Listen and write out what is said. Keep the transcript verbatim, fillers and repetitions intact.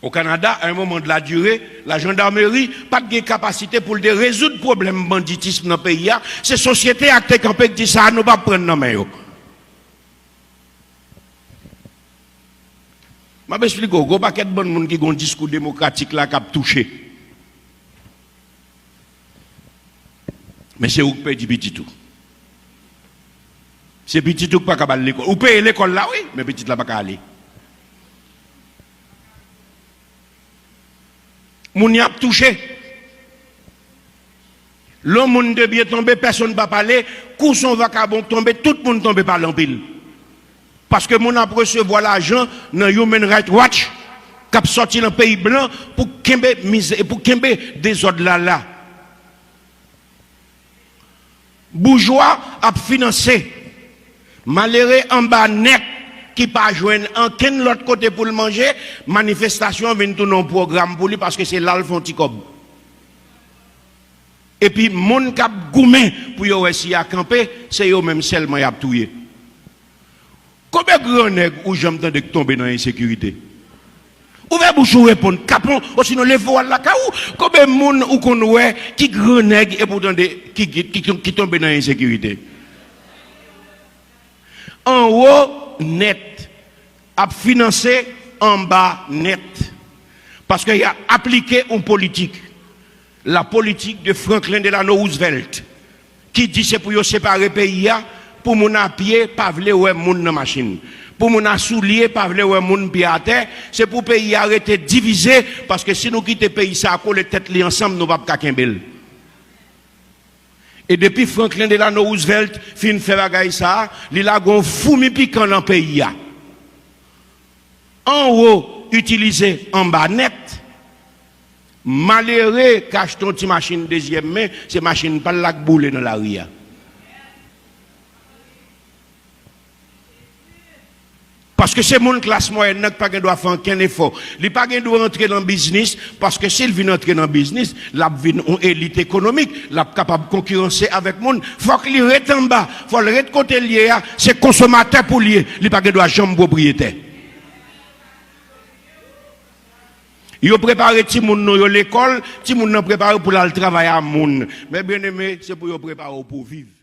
O Kanada, à un moment de la durée, la jandarmeri pa t gen kapasite pou l te rezoud pwoblèm banditism nan peyi a. Se sosyete a ki te kanpe, ki di sa a nou p ap pran nan men yo. M ap esplike w, gen yon pakèt bann moun ki gen yon diskou demokratik la k ap touche. Men se ou k pèdi pitit ou. Se pitit ou k pa ka al lekòl. Ou peye lekòl la, wi, men pitit la pa ka ale. Moun y ap touche. Lè yon moun te byen tonbe, pèsonn pa pale. Kou se yon vakabon k tonbe, tout moun tonbe pale anpil. Paske moun ap resevwa lajan nan Human Rights Watch k ap sòti nan peyi blan pou kenbe mizè, pou kenbe dezòd la la. Boujwa ap finanse malere anba nèt ki pa jwenn ankenn lòt kote pou l manje, manifestasyon an vin tounen yon pwogram pou li paske se la l fè yon ti kòb. Epi moun k ap goumen pou yo wè si y a kanpe, se yo menm sèlman y ap touye. Konbyen grannèg ou janm tande k tonbe nan ensekirite? Ouvè bouch ou reponn, kapon, osinon leve w al lakay ou. Konbyen moun ou konn wè ki grannèg epi w tande ki, ki, ki, ki tonbe nan ensekirite? Anwo nèt ap finanse anba nèt. Paske y a aplike yon politik, la politique de Franklin Delano Roosevelt, ki di se pou yo separe peyi a, pou moun a pye pa vle wè moun nan machin, pou moun a soulye pa vle wè moun pye atè, se pou peyi a rete divize, paske si nou kite peyi sa a kole tèt li ansanm, nou p ap ka kenbe l. E depi Franklin Delano Roosevelt fin fè bagay sa a, li lage yon foumi pikan nan peyi a. Anwo itilize anba nèt. Malere k achte yon ti machin dezyèm men, se machin pa l la k boule nan lari a. Paske se moun klas mwayèn nan ki pa gen dwa fè ankenn efò. Li pa gen dwa antre nan biznis, paske si l vin antre nan biznis, l ap vin yon elit ekonomik, l ap kapab konkiranse avèk moun. Fòk li ret anba, fò l ret kote l ye a, se konsomatè pou l ye, li pa gen dwa janm pwopriyetè. Yo prepare timoun nou yo lekòl, timoun nan prepare pou l al travay a moun. Men byeneme, se pou yo prepare w pou w viv.